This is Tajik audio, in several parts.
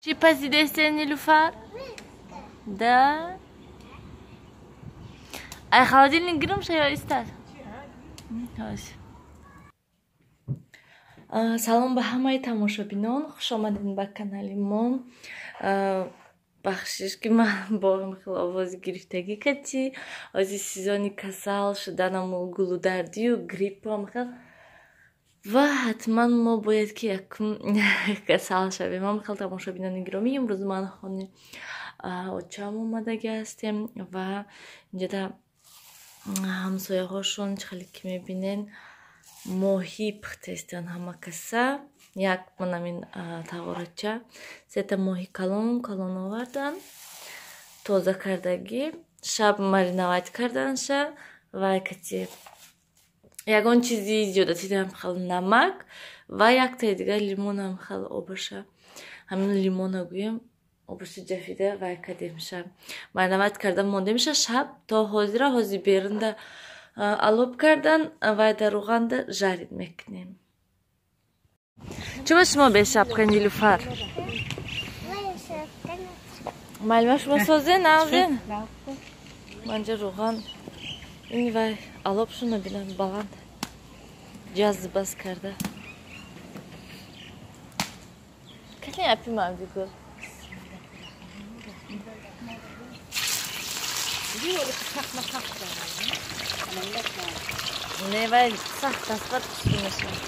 Чӣ пазидесте, Нилуфар? Да, ай холодильник гирумша ё истад? Салом ба ҳамаи тамошобинон, хушомадед ба канали мо. Бахшиш, ки ман бо хел овози гирифтагӣ кати ози сезони касал шуданаму гулудардию гриппам хел ва ҳатман мо бояд ки якум касал шавем. Ам хел, тамошобинони гиромӣ, имрӯз ман хони очам омадагӣ ҳастем ва инҷода ҳамсояҳошон, чӣ хеле ки мебинен, моҳӣ пухтаистанд ҳама каса. Як манамин тағорача сета моҳи калон калон овардан, тоза кардагӣ, шаб мариновать карданша ва кати ягон чизи зиёдатидам хел намак ва яктаи дигар лимонам хел обаша, ҳамин лимона гӯем, обаша ҷафида вай кардемша, мариновать карда мондемша шаб то ҳозира. Ҳозир берунда алоб кардан вай дар рӯғанда жарить мекунем. Чуба шумо бешапка, Нилуфар? Маълима, шумо созен, навзен? Манҷа рӯған ин вай алобшуна бинам, баланд ҷазбаз карда. Кани апи мавдигул? Не, вай сахт аст, бад пушти мешавад.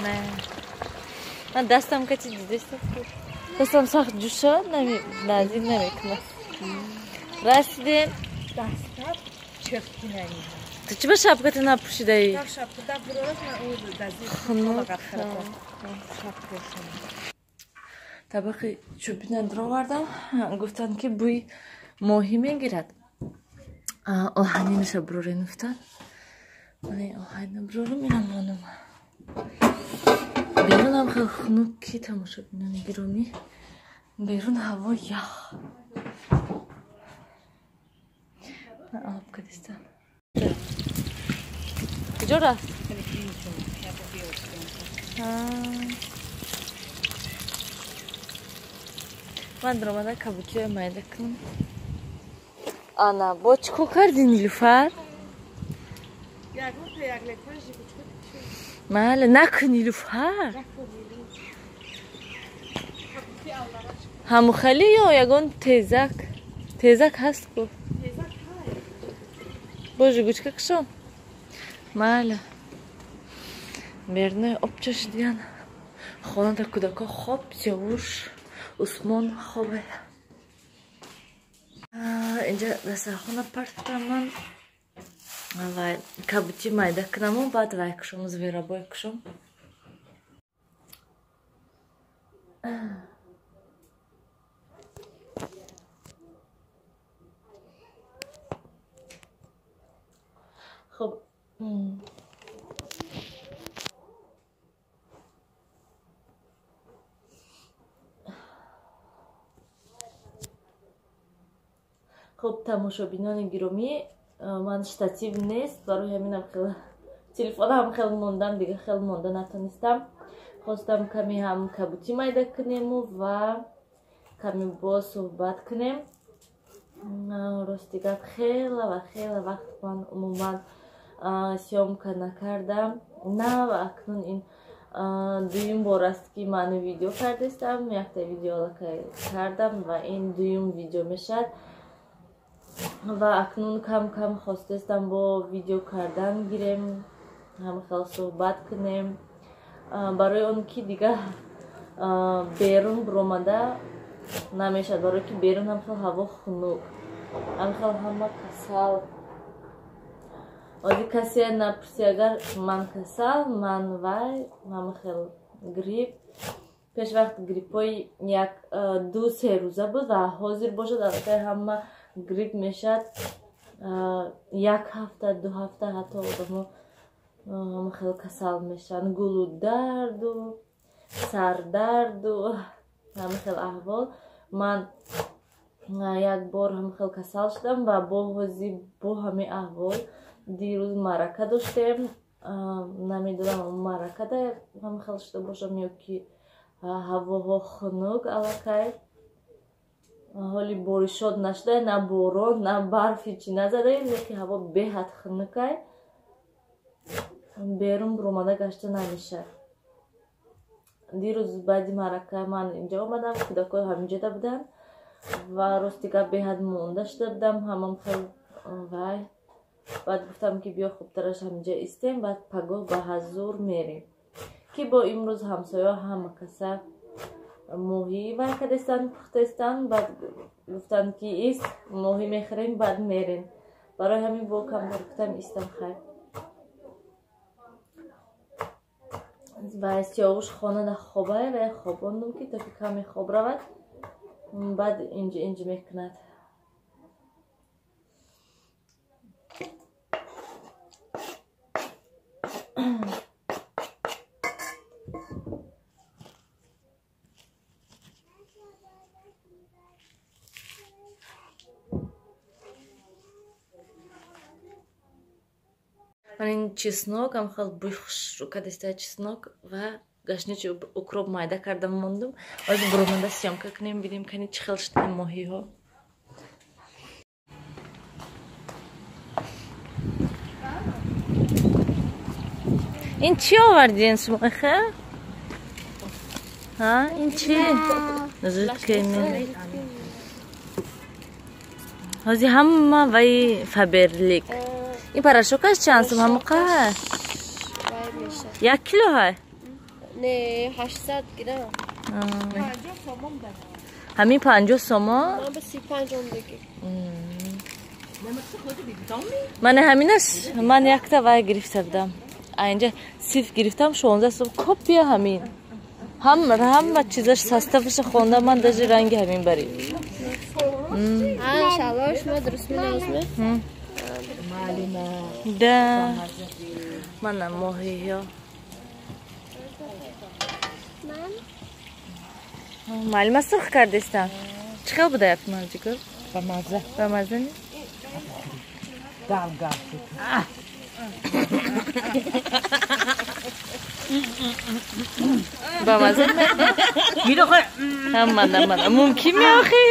Не, ман дастам кати дидеста, дастам сахт ҷӯшад, наздик намекунад. Расидем. Ту чӣ ба шапката напӯшидаӣ? Табақи чӯбина даровардам, гуфтанд, ки бӯи моҳӣ мегирад, оҳанинаша бурорен гуфтанд. Оҳанина бурорум, инам монум. Берунам хеле хунук ки, тамошобинони гиромӣ, берун ҳаво ях. Алоб кадистам. Куҷо рафт? Ман даромада кабутиҳои майда кунам. Ана, бо чӣ кор кардӣ, Нилуфар? Майли, накун, Нилуфар. Ҳамухалӣ ё ягон тезак? Тезак ҳаст ку. Бо жигучка кушон. Майли. Берунаи об чашидиян. Хонада кӯдако хоб, Сиёвуш, Усмон хобе. Инҷа дастархона партам ман вай кабути майда кунаму баъд вай кушом, зверобой кушом. Хуб, хуб, тамошобинони гиромӣ, ман штатив нест, барои ҳаминам хел телефонам хел мондам, дига хел монда натонистам. Хостам каме ҳам кабутӣ майда кунему ва каме боз суҳбат кунем. Рости гап, хела ва хела вақт ман умуман съёмка накардам. На ва акнун ин дуюм бор аст, ки ман видео кардастам. Якта видео аллакай кардам ва ин дуюм видео мешавад. Ва акнун кам кам хостастам бо видео кардан гирем, ҳамхел суҳбат кунем, барои он ки дига берун буромада намешавад, барое ки берун ҳамхел ҳаво хунук, ҳамхел ҳама касал. Ози касе напурси, агар ман касал, ман вай ҳамахел грипп. Пешвақт гриппҳои як ду се рӯза буд ва ҳозир бошад аллакай ҳама грипп мешавад як ҳафта, 2 ҳафта, ҳатто одамо хеле касал мешаванд, гулударду сардарду ҳама хел аҳвол. Ман як бор ҳама хел касал шудам ва бо ҳозир бо ҳамин аҳвол дирӯз маърака доштем. Намедонам, маъракада ҳам хел шуда бошам ё ки ҳавоҳо хунук аллакай. Ҳоли боришот нашуда, на борон, на барф, ҳечи назадаем, лекин ҳаво беҳад хунукай. Берун буромада гашта намешад. Дирӯз баъди маърака ман инҷа омадам, кӯдакҳо ҳаминҷода буданд ва рости гап беҳад монда шуда будам, ҳамам хел вай. Баъд гуфтам ки биё хубтараш ҳаминҷа истем, баъд пагоҳ ба ҳазур мерем. Ки бо имрӯз ҳамсояҳо ҳама каса моҳӣ вай кардастанд, пухтастанд, баъд гуфтанд ки ист, моҳӣ мехӯрем, баъд мерем. Барои ҳамин бо камтар гуфтам истам хайр. Ва Сиёвуш хона хобай ва хобондум ки то ки каме хоб равад, баъд инҷ инҷ мекунад. Ман ин чеснок ҳам хел бӯй хушрӯ кардиста, чеснок ва гашничи укроп майда кардам мондум. Ҳозир буромада съёмка кунем, бинем кани чӣ хел шудани моҳиҳо. Ин чӣ овардин шумо хе? Ҳа, ин чӣ? Жидкий. Ҳозир ҳама ваи Фаберлик. Ин порошокаш чанд сум ҳамоқа? 1 кило ҳай? Не, 800 грамм. Ҳамин 50 сомон? Ман ба 35 ондагӣ. Ман ҳаминаш ман якта вай гирифта будам. А инҷа сиф гирифтам 16 сом копия ҳамин. Ҳама чизаш составаша хонда ман даже ранги ҳамин бари. Ҳа, иншаллоҳ шумо дуруст менавозме? Да. Мана моҳиҳо. Маълима сурх кардистам. Чӣ хел буда як манҷигул? Ба мазза. Ба мазза не? Гав гав. Ба мазза не? Мана мана. Мумкин меохи?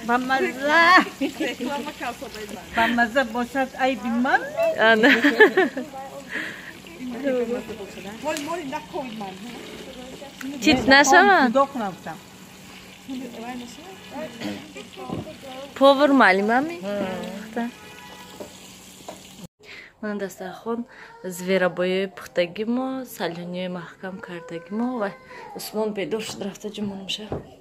Ба мазза. Ба мазза бошад айби ман? Ана. Чит нашава? Повар маълимами? Мана дастархон зверобои пухтагимо, салёниёи маҳкам кардагимо ва Усмон бедор шуд рафта ҷумонумша.